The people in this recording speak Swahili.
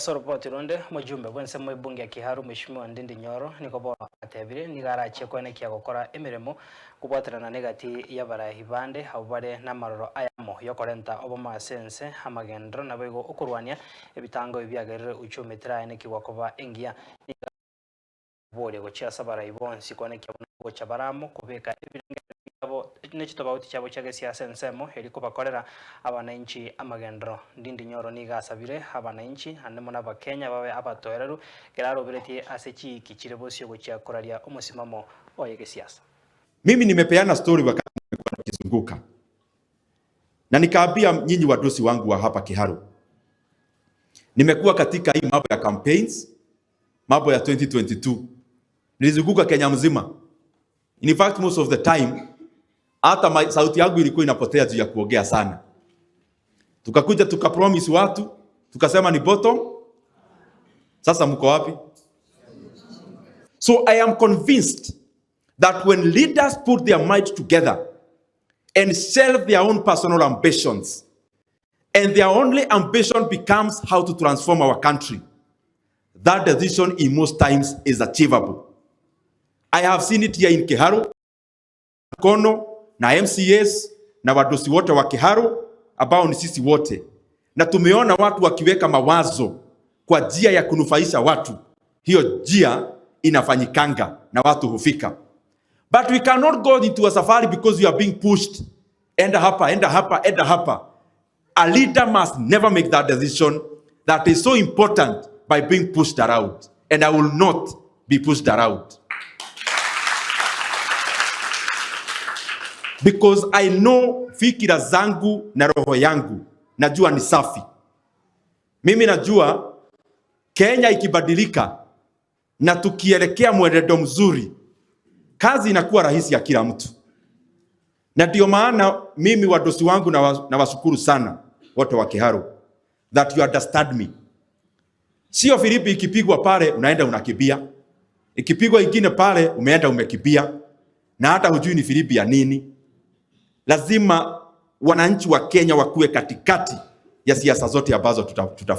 Ase oroboti ronde, omojumbe bw'ensemo ebunge ya Kiharu Mweshimiwa Ndindi Nyoro nigo bono atebire nigo arachie koenekia gokora emeremo kobwaterana negati y'abarahi bande abwo bare namaroro ayamo yokorenta obomo ase ense, amagenderero naboigo okorwania ebitango ebi biagerire uchumi teraenekigwa koba engiya. Nigo Boria gochia ase abarai bonsi koenekia buna gocha bare amo kobeka ebirengererio biabo ne chitobauti chiabo chia gesiasa ensemo erio kobakorera abanainchi amagenderero. Ndindi Nyoro nigo asabire abanainchi naende mono abakenya babe abatoereru ekero aroberetie ase chiiki chire bosio gochia koraria omosimamo oye gesiasa. Mimi nimepeana story wakati nimekuwa nikizunguka na nikaambia nyinyi wadosi wangu wa hapa Kiharu, nimekuwa katika hii mambo ya campaigns, mambo ya 2022 nilizunguka Kenya mzima. In fact most of the time hata sauti yangu ilikuwa inapotea juu ya kuongea sana. Tukakuja tukapromise watu, tukasema ni bottom. Sasa mko wapi? So I am convinced that when leaders put their might together and shelve their own personal ambitions, and their only ambition becomes how to transform our country, that decision in most times is achievable. I have seen it here in Kiharu, Kono na MCAs na wadosi wote wa Kiharu ambao ni sisi wote, na tumeona watu wakiweka mawazo kwa njia ya kunufaisha watu. Hiyo njia inafanyikanga na watu hufika. But we cannot go into a safari because we are being pushed. Enda hapa, enda hapa, enda hapa. A leader must never make that decision that is so important by being pushed around. And I will not be pushed around. Because I know fikira zangu na roho yangu najua ni safi. Mimi najua Kenya ikibadilika na tukielekea mwenendo mzuri, kazi inakuwa rahisi ya kila mtu. Na ndio maana mimi wadosi wangu na washukuru sana wote wa Kiharu that you understand me. Sio Filipi ikipigwa pale unaenda unakimbia, ikipigwa ingine pale umeenda umekimbia, na hata hujui ni Filipi ya nini. Lazima wananchi wa Kenya wakuwe katikati ya siasa zote ambazo tutafanya.